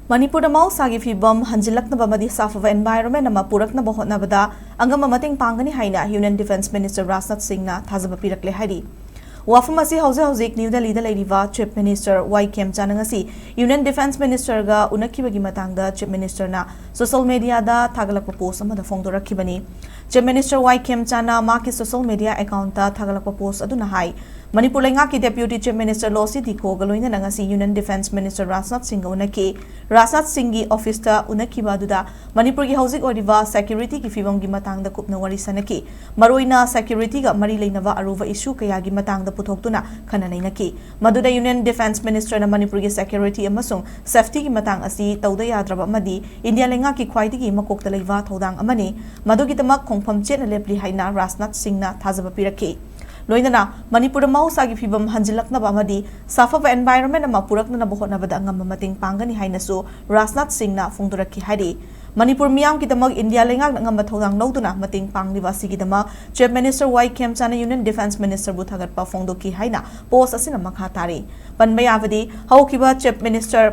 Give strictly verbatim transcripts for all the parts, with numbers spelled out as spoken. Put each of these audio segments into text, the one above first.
ꯃꯅꯤꯄꯨꯔꯗ ꯃꯍꯧꯁꯥꯒꯤ ꯐꯤꯕꯝ ꯍꯟꯖꯤꯜꯂꯛꯅꯕ ꯑꯃꯗꯤ ꯁꯥꯐꯕ environment ꯑꯃ ꯄꯨꯔꯛꯅꯕ ꯍꯣꯠꯅꯕꯗ ꯑꯉꯝꯕ ꯃꯇꯦꯡ ꯄꯥꯡꯒꯅꯤ ꯍꯥꯏꯅ Union Defence Minister ꯔꯥꯖꯅꯥꯊ ꯁꯤꯡꯅ ꯊꯥꯖꯕ ꯄꯤꯔꯛꯂꯦ ꯍꯥꯏꯔꯤ꯫ ꯋꯥꯐꯝ ꯑꯁꯤ ꯍꯧꯖꯤꯛ ꯍꯧꯖꯤꯛ ꯅ꯭ꯌꯨ ꯗꯦꯜꯂꯤꯗ ꯂꯩꯔꯤꯕ Chief Minister ꯋꯥꯏ ꯈꯦꯝꯆꯥꯟꯅ ꯉꯁꯤ Union Defence Minister ꯒ ꯎꯅꯈꯤꯕꯒꯤ ꯃꯇꯥꯡꯗ Chief Minister ꯅ social media ꯗ ꯊꯥꯒꯠꯂꯛꯄ post ꯑꯃꯗ ꯐꯣꯡꯗꯣꯔꯛꯈꯤꯕꯅꯤ꯫ Chief Minister ꯋꯥꯏ ꯈꯦꯝꯆꯥꯟꯅ ꯃꯍꯥꯛꯀꯤ social media account ꯇ ꯊꯥꯒꯠꯂꯛꯄ post ꯑꯗꯨꯅ ꯍꯥꯏ, ꯃꯅꯤꯄꯨꯔ ꯂꯩꯉꯥꯛꯀꯤ Deputy Chief Minister ꯂꯣꯁꯤ ꯗꯤꯈꯣꯒ ꯂꯣꯏꯅꯅ ꯉꯁꯤ Union Defence Minister ꯔꯥꯖꯅꯥꯊ ꯁꯤꯡꯒ ꯎꯅꯈꯤ꯫ ꯔꯥꯖꯅꯥꯊ ꯁꯤꯡꯒꯤ office ꯇ ꯎꯅꯈꯤꯕ ꯑꯗꯨꯗ ꯃꯅꯤꯄꯨꯔꯒꯤ ꯍꯧꯖꯤꯛ ꯑꯣꯏꯔꯤꯕ security ꯒꯤ ꯐꯤꯕꯝꯒꯤ ꯃꯇꯥꯡꯗ ꯀꯨꯞꯅ ꯋꯥꯔꯤ ꯁꯥꯅꯈꯤ꯫ ꯃꯔꯨꯑꯣꯏꯅ security ꯒ ꯃꯔꯤ ꯂꯩꯅꯕ ꯑꯔꯨꯕ issue ꯀꯌꯥꯒꯤ ꯃꯇꯥꯡꯗ ꯄꯨꯊꯣꯛꯇꯨꯅ ꯈꯟꯅ ꯅꯩꯅꯈꯤ꯫ ꯃꯗꯨꯗ Union Defence Minister ꯅ ꯃꯅꯤꯄꯨꯔꯒꯤ security ꯑꯃꯁꯨꯡ safety ꯒꯤ ꯃꯇꯥꯡ ꯑꯁꯤ ꯇꯧꯗ ꯌꯥꯗ꯭ꯔꯕ ꯑꯃꯗꯤ ꯏꯟꯗꯤꯌꯥ ꯂꯩꯉꯥꯛꯀꯤ ꯈ꯭ꯋꯥꯏꯗꯒꯤ ꯃꯀꯣꯛꯇ ꯂꯩꯕ ꯊꯧꯗꯥꯡ ꯑꯃꯅꯤ꯫ ꯃꯗꯨꯒꯤꯗꯃꯛ ꯈꯣꯡꯐꯝ ꯆꯦꯠꯅ ꯂꯦꯞꯂꯤ ꯍꯥꯏꯅ ꯔꯥꯖꯅꯥꯊ ꯁꯤꯡꯅ ꯊꯥꯖꯕ ꯄꯤꯔꯛꯈꯤ꯫ ꯂꯣꯏꯅꯅ ꯃꯅꯤꯄꯨꯔꯗ ꯃꯍꯧꯁꯥꯒꯤ ꯐꯤꯕꯝ ꯍꯟꯖꯤꯜꯂꯛꯅꯕ ꯑꯃꯗꯤ ꯁꯥꯐꯕ environment ꯑꯃ ꯄꯨꯔꯛꯅꯅꯕ ꯍꯣꯠꯅꯕꯗ ꯑꯉꯝꯕ ꯃꯇꯦꯡ ꯄꯥꯡꯒꯅꯤ ꯍꯥꯏꯅꯁꯨ ꯔꯥꯖꯅꯥꯊ ꯁꯤꯡꯅ ꯐꯣꯡꯗꯣꯔꯛꯈꯤ ꯍꯥꯏꯔꯤ꯫ ꯃꯅꯤꯄꯨꯔ ꯃꯤꯌꯥꯝꯒꯤꯗꯃꯛ ꯏꯟꯗꯤꯌꯥ ꯂꯩꯉꯥꯛꯅ ꯑꯉꯝꯕ ꯊꯧꯗꯥꯡ ꯂꯧꯗꯨꯅ ꯃꯇꯦꯡ ꯄꯥꯡꯂꯤꯕ ꯑꯁꯤꯒꯤꯗꯃꯛ Chief Minister ꯋꯥꯏ ꯈꯦꯝꯆꯥꯟꯅ Union Defence Minister ꯕꯨ ꯊꯥꯒꯠꯄ ꯐꯣꯡꯗꯣꯛꯈꯤ ꯍꯥꯏꯅ post ꯑꯁꯤꯅ ꯃꯈꯥ ꯇꯥꯔꯤ꯫ ꯄꯟꯕ ꯌꯥꯕꯗꯤ, ꯍꯧꯈꯤꯕ Chief Minister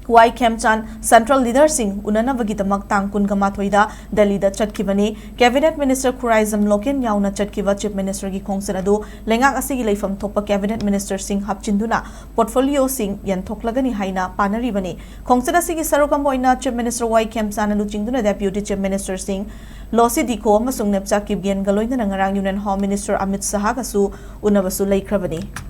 ꯋꯥꯏ ꯈꯦꯝꯆꯥꯟ central leader ꯁꯤꯡ ꯎꯅꯅꯕꯒꯤꯗꯃꯛ ꯇꯥꯡ ꯀꯨꯟꯒ ꯃꯥꯊꯣꯏꯗ ꯗꯦꯜꯂꯤꯗ ꯆꯠꯈꯤꯕꯅꯤ꯫ Cabinet Minister ꯈꯨꯔꯥꯏꯖꯝ ꯂꯣꯀꯦꯟ ꯌꯥꯎꯅ ꯆꯠꯈꯤꯕ Chief Minister ꯒꯤ ꯈꯣꯡꯆꯠ ꯑꯗꯨ ꯂꯩꯉꯥꯛ ꯑꯁꯤꯒꯤ ꯂꯩꯐꯝ ꯊꯣꯛꯄ Cabinet Minister ꯁꯤꯡ ꯍꯥꯞꯆꯤꯟꯗꯨꯅ portfolio ꯁꯤꯡ ꯌꯦꯟꯊꯣꯛꯂꯒꯅꯤ ꯍꯥꯏꯅ ꯄꯥꯅꯔꯤꯕꯅꯤ꯫ ꯈꯣꯡꯆꯠ ꯑꯁꯤꯒꯤ ꯁꯔꯨꯛ ꯑꯃ ꯑꯣꯏꯅ Chief Minister ꯋꯥꯏ ꯈꯦꯝꯆꯥꯟꯅ ꯂꯨꯆꯤꯡꯗꯨꯅ Deputy Chief Minister ꯁꯤꯡ ꯂꯣꯁꯤ ꯗꯤꯈꯣ ꯑꯃꯁꯨꯡ ꯅꯦꯞꯆꯥ ꯀꯤꯞꯒꯦꯟꯒ ꯂꯣꯏꯅꯅ ꯉꯔꯥꯡ Union Home Minister ꯑꯃꯤꯠ ꯁꯍꯥꯒꯁꯨ ꯎꯅꯕꯁꯨ ꯂꯩꯈ꯭ꯔꯕꯅꯤ꯫